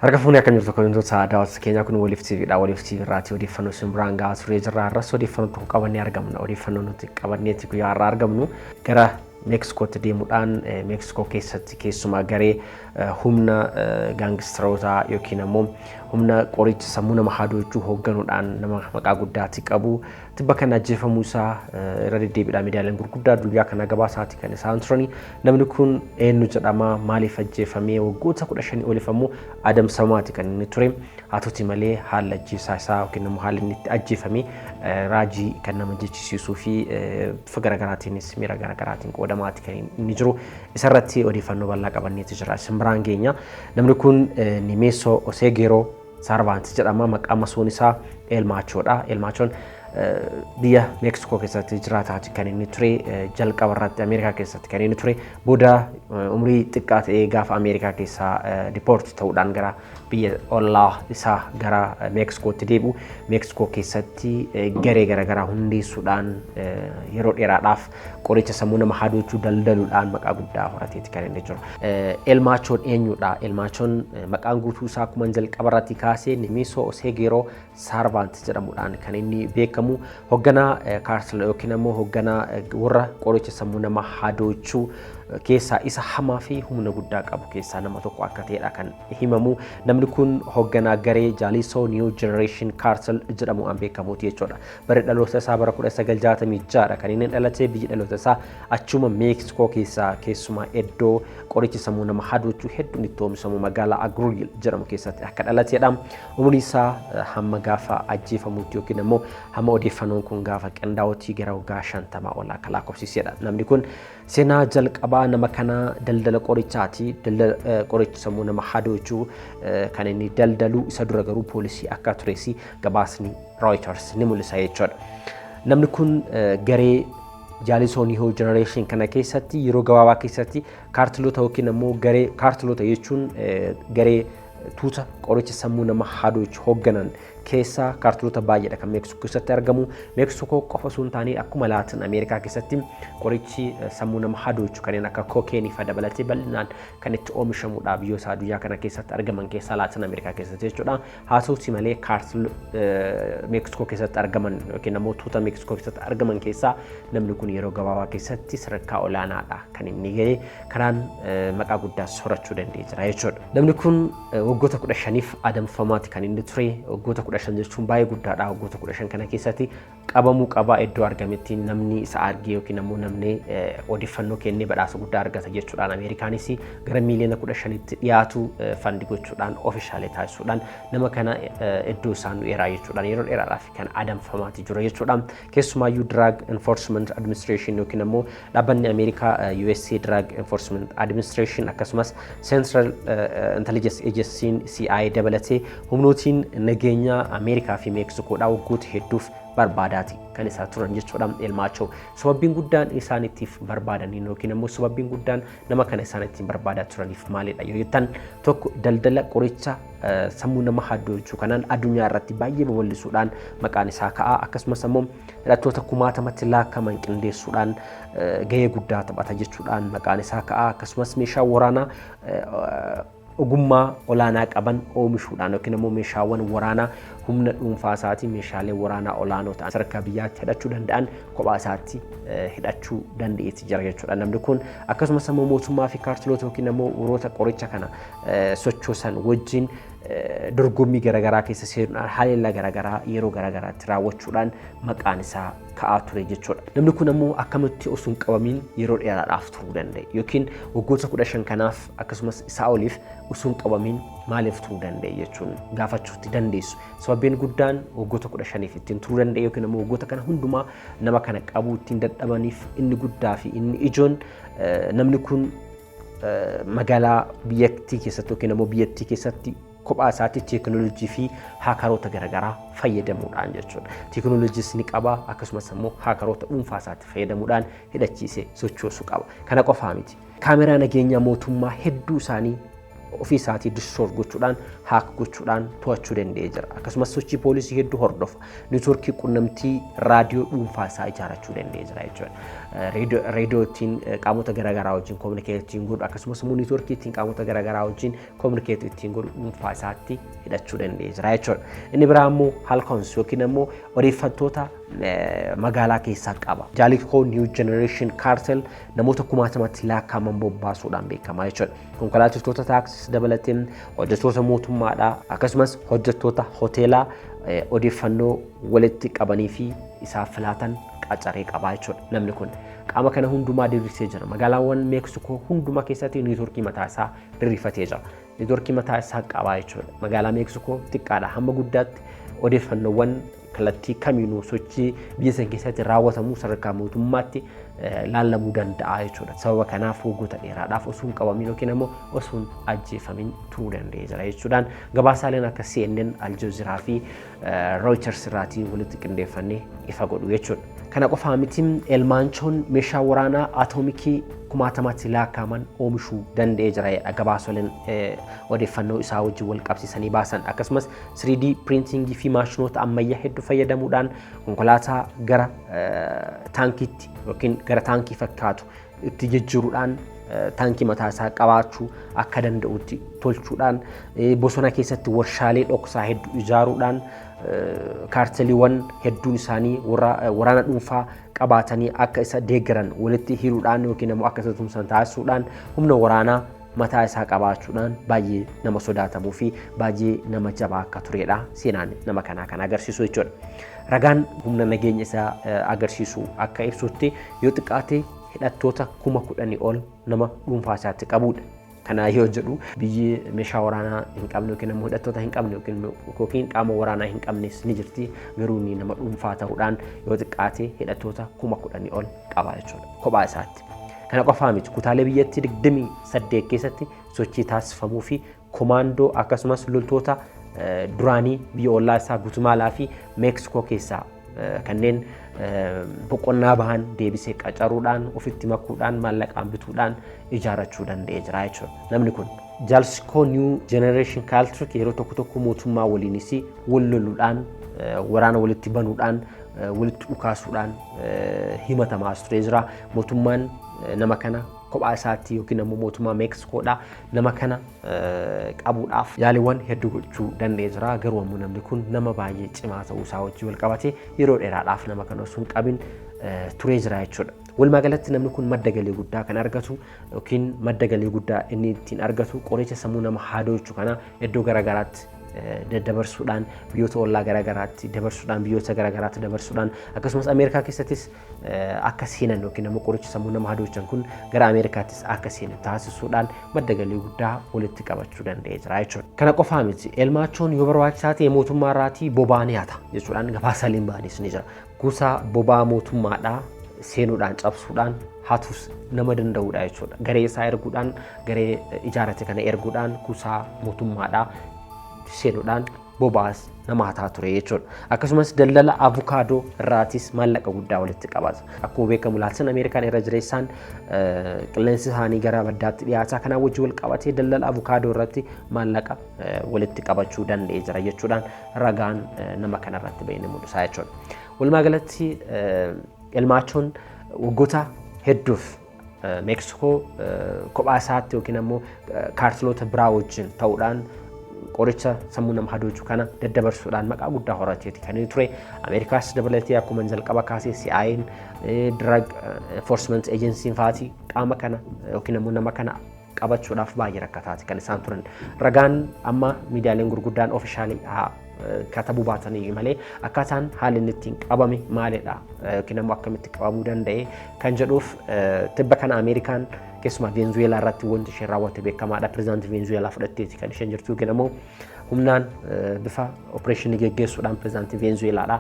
Harka fuunee, akkam jirtu kabajamtoota daawwattoota keenyaa? Kun Waliif TVdha. Waliif TV irraati odeeffannoo isin biraan gahaa turee jirra. Har'as odeeffannoo tokko qabannee argamna. Odeeffannoo nuti qabanneeti guyyaa har'aa argamnu gara Meeksikootti deemuudhaan, Meeksikoo keessatti keessumaa garee humna gaangistarootaa yookiin ammoo humna qoricha sammuu nama haadoochuu hoogganuudhaan nama maqaa guddaatti qabu tibba kana ajjeefamuu isaa irra deddeebiidhaan miidiyaaleen gurguddaa addunyaa kana gabaasaati kan isaan turani. Namni kun eenyu jedhama? Maaliif ajjeefamee? Waggoota 15 oliif ammoo adamsamaati kan inni ture. Haa ta'uti malee, haalli ajjeesaa isaa yookiin immoo haalli inni itti ajjeefame raajii kan nama jechisiisuu fi bifa garaagaraatiinis miira garaagaraatiin qoodamaati kan inni jiru. Isarratti odeeffannoo bal'aa qabanneeti jira. Isin biraan geenya. Namni kun Nimeesoo Oseegeroo Saarvaanti jedhama. Maqaa masoon isaa Elmaachoodha. Elmaachoon biyya Meeksikoo keessatti jiraataati kan inni ture. Jalqaba irratti Ameerikaa keessatti kan inni ture. Booda umrii xiqqaa ta'ee gaafa Ameerikaa keessaa deport ta'uudhaan gara biyya ollaa isaa gara Meeksikootti deebi'u, Meeksikoo keessatti garee garaagaraa hundeessuudhaan yeroo dheeraadhaaf qoricha sammuu nama haadoochuu daldaluudhaan maqaa guddaa horateeti kan inni jiru. Elmaachoon eenyudha? Elmaachoon maqaan guutuu isaa akkuma jalqaba irratti kaasee Nimiisoo Oseegeroo Saarvaant jedhamuudhaan kan inni beekamu, hoogganaa cartel yookiin ammoo hoogganaa warra qoricha sammuu nama hadoochuu keessaa isa hamaa fi humna guddaa qabu keessaa nama tokko akka ta'edha kan himamu. Namni kun hoogganaa garee Jaalisoo New Generation Cartel jedhamuudhaan beekamuuti jechuudha. Bara dhaloota isaa bara 1966 kan inni dhalate. Biyyi dhaloota isaa achuma Meeksikoo keessaa, keessumaa iddoo qorichi sammuu nama hadoochuu hedduun itti oomishamu magaalaa Agruil jedhamu keessatti akka dhalatedha. Umrii isaa hamma gaafa ajjeefamutti yookiin immoo hamma odeeffannoon kun gaafa qindaa'utti gara waggaa 50 ol akka lakkoofsisedha. Namni kun seenaa jalqabaa nama kanaa daldala qorichaati. Daldala qoricha sammuu nama hadoochuu kan inni daldalu isa dura garuu poolisii akka tures gabaasni Reuters ni mul'isa jechuudha. Namni kun garee Jaalisoo New Generation kana keessatti yeroo gabaabaa keessatti kaartiloota yookiin ammoo garee kaartiloota jechuun garee tuuta qoricha sammuu nama hadoochu hoogganan keessaa kaartiloota baay'eedha kan Meeksikoo keessatti argamu. Meeksikoo qofa osoo hin taane, akkuma Laatin Ameerikaa keessatti qorichi sammuu nama hadoochu kanneen akka kookeenii fa'a dabalatee bal'inaan kan itti oomishamudha biyyoota addunyaa kana keessatti argaman keessaa Laatin Ameerikaa keessatti jechuudha. Haa ta'uti malee, cartel Meeksikoo keessatti argaman yookiin ammoo tuuta Meeksikoo keessatti argaman keessaa namni kun yeroo gabaabaa keessatti sadarkaa olaanaadha kan inni gahe, karaan maqaa guddaa horachuu danda'ee jira jechuudha. Namni kun waggoota 15f adamfamaati kan inni ture. Waggoota 15 jechuun baay'ee guddaadha. Waggoota 15 kana keessatti qabamuu qaba, iddoo argametti namni isa argee yookiin ammoo namni odeeffannoo kennee badhaasa guddaa argata jechuudhaan Ameerikaanis gara miiliyoona 15tti dhiyaatu fund gochuudhaan, official taasisuudhaan, nama kana iddoo isaan nu eeraa jechuudhaan yeroo dheeraadhaaf kan adamfamaati jira jechuudha. Keessumaayyuu Drug Enforcement Administration yookiin ammoo dhaabbanni Ameerikaa USA Drug Enforcement Administration, akkasumas Central Intelligence Agency CIA dabalatee humnootiin nageenyaa Ameerikaa fi Meeksikoodhaa waggoota hedduuf barbaadaati kan isaa turan jechuudha Elmaachoo. Sababbiin guddaan isaan ittiif barbaadaniin yookiin ammoo sababbiin guddaan nama kana isaan ittiin barbaadaa turaniif maalidha yoo jettan, tokko daldala qoricha sammuu nama hadoochuu kanaan addunyaa irratti baay'ee babal'isuudhaan maqaan isaa ka'a, akkasumas ammoo hidhattoota kumaatamatti laakkaman qindeessuudhaan gahee guddaa taphata jechuudhaan maqaan isaa ka'a, akkasumas meeshaa waraanaa ogummaa olaanaa qaban oomishuudhaan yookiin immoo meeshaawwan waraanaa humna dhuunfaa isaatiin meeshaalee waraanaa olaanoo ta'an sadarkaa biyyaatti hidhachuu danda'an kophaa isaatti hidhachuu danda'eetti jira jechuudha. Namni kun akkasumas immoo mootummaa fi kaartiloota yookiin immoo warroota qoricha kana sochoosan wajjin dorgommii garaagaraa keessa seenuudhaan haleellaa garaagaraa yeroo garaagaraatti raawwachuudhaan maqaan isaa ka'aa ture jechuudha. Namni kun ammoo akkamitti osoo hin qabamiin yeroo dheeraadhaaf turuu danda'e, yookiin waggoota 15 kanaaf akkasumas isaa oliif osoo hin qabamiin maaliif turuu danda'e jechuun gaafachuutti dandeessu. Sababiin guddaan waggoota 15f ittiin turuu danda'e yookiin ammoo waggoota kana hundumaa nama kana qabuu ittiin dadhabaniif inni guddaa fi inni ijoon, namni kun magaalaa biyyattii keessatti yookiin ammoo biyyattii keessatti kophaa isaatti teekinooloojii fi haakaroota garaagaraa fayyadamuudhaan jechuudha. Teekinooloojiis ni qaba, akkasumas immoo haakaroota dhuunfaa isaatti fayyadamuudhaan hidhachiisee sochoosuu qaba. Kana qofaa miti. Kaameraa nageenyaa mootummaa hedduu isaanii Ofii isaatii destroy gochuudhaan, hack gochuudhaan to'achuu danda'ee jira. Akkasumas sochii poolisii hedduu hordofa. Neetwoorkii qunnamtii raadiyoo dhuunfaa isaa ijaarrachuu danda'ee jira jechuudha. Reediyoo ittiin qaamota garaagaraa wajjin communicate ittiin godhu, akkasumas immoo neetwoorkii ittiin qaamota garaagaraa wajjin communicate ittiin godhu dhuunfaa isaatti hidhachuu danda'ee jira jechuudha. Inni biraa immoo halcons yookiin immoo odeeffattoota magaalaa keessaa qaba. Jalisco New Generation Cartel namoota kumaatamatti lakkaa'aman bobbaasuudhaan beekama jechuudha. Konkolaachistoota taaksii dabalatee, hojjettoota mootummaadhaa, akkasumas hojjettoota hoteelaa odeeffannoo walitti qabanii fi isaaf filaatan qacaree qabaa jechuudha. Namni kun qaama kana hundumaa diriirsee jira. Magaalaawwan Meeksikoo hundumaa keessatti neetwoorkii mataa isaa diriirfatee jira. Neetwoorkii mataa isaa qabaa jechuudha. Magaalaa Meeksikoo xiqqaadha hamma guddaatti odeeffannoowwan kallattii kamiinuu sochii biyya san keessatti raawwatamu sadarkaa mootummaatti laallamuu danda'a jechuudha. Sababa kanaaf waggoota dheeraadhaaf osoo hin qabamin yookiin immoo osoo hin ajjeefamin turuu danda'ee jira jechuudhaan gabaasaaleen akka CNN, Al Jazeera fi Reuters irraatii walitti qindeeffannee ifa godhu jechuudha. Kana qofaa miti, El Menchoon meeshaa waraanaa atoomikii kumaatamatti lakkaa'aman oomishuu danda'ee jira jedha gabaasoleen odeeffannoo isaa wajjin wal qabsiisanii baasan. Akkasumas 3D printingii fi maashinoota ammayyaa hedduu fayyadamuudhaan konkolaataa gara taankiitti yookiin gara taankii fakkaatu itti jijjiiruudhaan, taankii mataa isaa qabaachuu akka danda'utti tolchuudhaan, bosona keessatti warshaalee dhoksaa hedduu ijaaruudhaan, kaarteliiwwan hedduun isaanii waraana dhuunfaa qabaatanii akka isa deeggaran walitti hidhuudhaan yookiin immoo akka isa tumsan taasisuudhaan, humna waraanaa mataa isaa qabaachuudhaan baay'ee nama sodaatamuu fi baay'ee nama jabaa akka turedha seenaan nama kanaa kan agarsiisu jechuudha. Ragaan humna nageenya isaa agarsiisu akka ibsutti, yoo xiqqaate hidhattoota 10,000 ol nama dhuunfaa isaatti qabudha. Kanaa yoo jedhu, biyyi meeshaa waraanaa hin qabne yookiin immoo hidhattoota hin qabne yookiin qaama waraanaa hin qabnes ni jirti. Garuu inni nama dhuunfaa ta'uudhaan yoo xiqqaate hidhattoota 10,000 ol qaba jechuudha kophaa isaatti. Kana qofaa miti, kutaalee biyyattii 28 keessatti sochii taasifamuu fi komaandoo akkasumas loltoota duraanii biyya ollaa isaa Guatemalaa fi Meeksikoo keessaa kanneen boqonnaa bahan deebisee qacaruudhaan, ofitti makuudhaan, maallaqaan bituudhaan ijaarrachuu danda'ee jira jechuudha. Namni kun Jalisco New Generation Cartel yeroo tokko tokko mootummaa waliinis wal loluudhaan, waraana walitti banuudhaan, walitti dhukaasuudhaan himatamaa ture jira. Mootummaan nama kana kophaa isaatti yookiin ammoo mootummaa Meeksikoodha nama kana qabuudhaaf yaaliiwwan hedduu gochuu danda'ee jira. Garuu ammoo namni kun nama baay'ee cimaa ta'uu isaa wajjin wal qabate yeroo dheeraadhaaf nama kana osoo hin qabin turee jira jechuudha. Walumaa galatti namni kun madda galii guddaa kan argatu yookiin madda galii guddaa inni ittiin argatu qoricha sammuu nama haadoochu kana iddoo garaagaraatti daddabarsuudhaan, biyyoota ollaa garaagaraatti dabarsuudhaan, biyyoota garaagaraatti dabarsuudhaan, akkasumas Ameerikaa keessattis akka seenan yookiin ammoo qoricha sammuu nama hadoochan kun gara Ameerikaattis akka seenan taasisuudhaan madda galii guddaa walitti qabachuu danda'ee jira jechuudha. Kana qofaa miti, El Menchoon yoo barbaachisaa ta'e mootummaa irraatii boba'aa ni hata jechuudhaan gabaasaaleen ba'anis ni jira. Kuusaa boba'aa mootummaadhaa seenuudhaan, cabsuudhaan hatus nama danda'udha jechuudha. Garee isaa erguudhaan, garee ijaarrate kana erguudhaan, kuusaa mootummaadhaa seenuudhaan boba'aas nama hataa ture jechuudha. Akkasumas daldala avukaadoo irraatis maallaqa guddaa walitti qabata. Akkuma beekamu Laatin Ameerikaan irra jireessaan qilleensi isaanii gara baddaatti dhiyaataa, kanaan wajjin wal qabatee daldala avukaadoo irratti maallaqa walitti qabachuu danda'ee jira jechuudhaan ragaan nama kanarratti bahee ni mul'isa jechuudha. Walumaa galatti El Menchoon waggoota hedduuf Meeksikoo kophaa isaatti yookiin ammoo kaartiloota biraa wajjin ta'uudhaan qoricha sammuu nama hadoochu kana daddabarsuudhaan maqaa guddaa horateeti kan inni ture. Ameerikaas dabalatee akkuma jalqaba kaasee CIA'n, Drug Enforcement Agency faati qaama kana yookiin ammoo nama kana qabachuudhaaf baay'ee rakkataati kan isaan turan. Ragaan amma miidiyaaleen gurguddaan officially katabuu baatanii malee, akkaataan haalli inni ittiin qabame maalidha yookiin ammoo akkamitti qabamuu danda'e kan jedhuuf, tibba kana Ameerikaan keessumaa Veenzuweelaa irratti wanti isheen raawwatte beekamaadha. Pireezidaantii Veenzuweelaa fudhatteeti kan isheen jirtu yookiin ammoo humnaan bifa opereeshinii geggeessuudhaan pireezidaantii Veenzuweelaadha.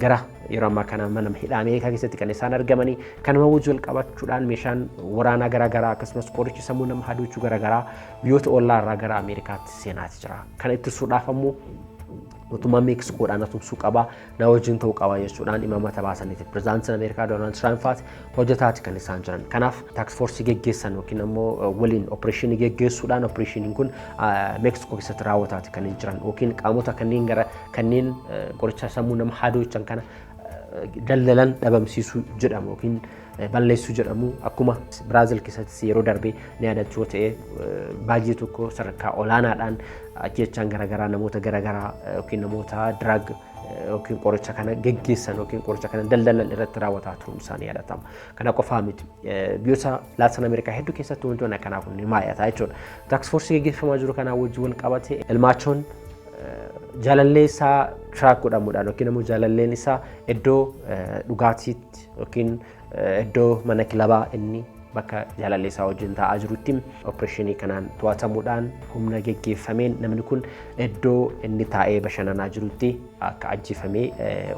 Gara yeroo ammaa kana mana hidhaa Ameerikaa keessatti kan isaan argamanii kanuma wajjin wal qabachuudhaan meeshaan waraanaa garaagaraa akkasumas qorichi sammuu nama hadoochuu garaagaraa biyyoota ollaa irraa gara Ameerikaatti seenaati jira. Kana ittisuudhaaf ammoo Mootummaan Meeksikoodhaan tumsuu qaba, na wajjin ta'uu qaba jechuudhaan imaammata baasaniiti. Pirezidaantiin Ameerikaa Doonaald Tiraamp faati hojjetaati kan isaan jiran. Kanaaf task force geggeessan yookiin ammoo waliin opereeshinii geggeessuudhaan opereeshiniin kun Meeksikoo keessatti raawwataati kan jiran, yookiin qaamota kanneen gara kanneen qoricha sammuu nama hadoochan kana daldalan dhabamsiisuu jedhamu yookiin balleessuu jedhamu. Akkuma Biraazil keessattis yeroo darbee ni yaadachuu ta'e, baay'ee tokko sadarkaa olaanaadhaan ajjechaan garaagaraa namoota garaagaraa yookiin namoota drug yookiin qoricha kana geggeessan yookiin qoricha kana daldalan irratti raawwataa turuun isaanii yaadatama. Kana qofaa miti, biyyoota Laatin Ameerikaa hedduu keessatti wantoonni akkanaa kun ni baay'ata jechuudha. Task force geggeeffamaa jiru kanaa wajjin wal qabate El Maachoon jaalallee isaa track godhamuudhaan yookiin immoo jaalalleen isaa iddoo dhugaatiitti yookiin iddoo mana kilabaa inni bakka jaalallee isaa wajjin taa'aa jirutti opereeshinii kanaan to'atamuudhaan humna geggeeffameen namni kun iddoo inni taa'ee bashannanaa jirutti akka ajjeefamee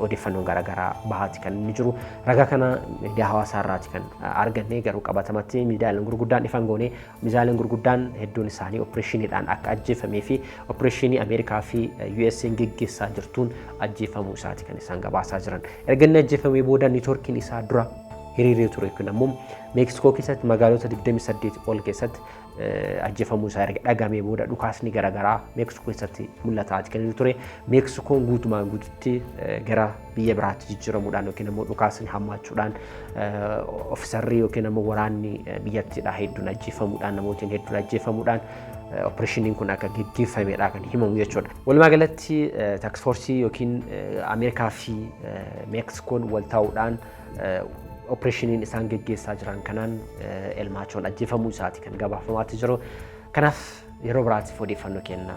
odeeffannoon garaagaraa bahaati kan inni jiru. Ragaa kana miidiyaa hawaasaa irraati kan arganne, garuu qabatamatti miidiyaaleen gurguddaan ifan goone. Miidiyaaleen gurguddaan hedduun isaanii opereeshiniidhaan akka ajjeefamee fi opereeshinii Ameerikaa fi USA'n geggeessaa jirtuun ajjeefamuu isaati kan isaan gabaasaa jiran. Erga inni ajjeefamee booda networkiin isaa dura hiriiree ture kun ammoo Meeksikoo keessatti magaalota 28 ol keessatti ajjeefamuu isaa erga dhagamee booda dhukaasni garaagaraa Meeksikoo keessatti mul'ataa kan inni ture. Meeksikoon guutumaan guututti gara biyya biraatti jijjiiramuudhaan yookiin immoo dhukaasni hammaachuudhaan, ofisarri yookiin immoo waraanni biyyattiidha hedduun ajjeefamuudhaan, namootiin hedduun ajjeefamuudhaan opereeshiniin kun akka geggeeffamedha kan himamu jechuudha. Walumaa galatti task force yookiin Ameerikaa fi Meeksikoon wal ta'uudhaan opereeshiniin isaan geggeessaa jiran kanaan El Maachoon ajjeefamuu isaati kan gabaafamaatti jiru. Kanaaf yeroo biraatiif odeeffannoo kenna,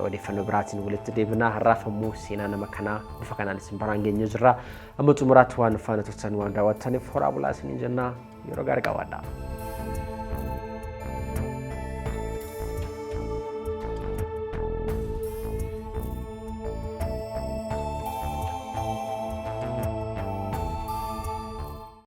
odeeffannoo biraatiin walitti deebinaa. Har'aaf ammoo seenaa nama kanaa bifa kanaan isin biraan geenye jirra. Amma xumuraatti waan faana turtan, waan daawwattaniif horaa bulaa isiniin jennaa, yeroo gaarii qabaadhaa.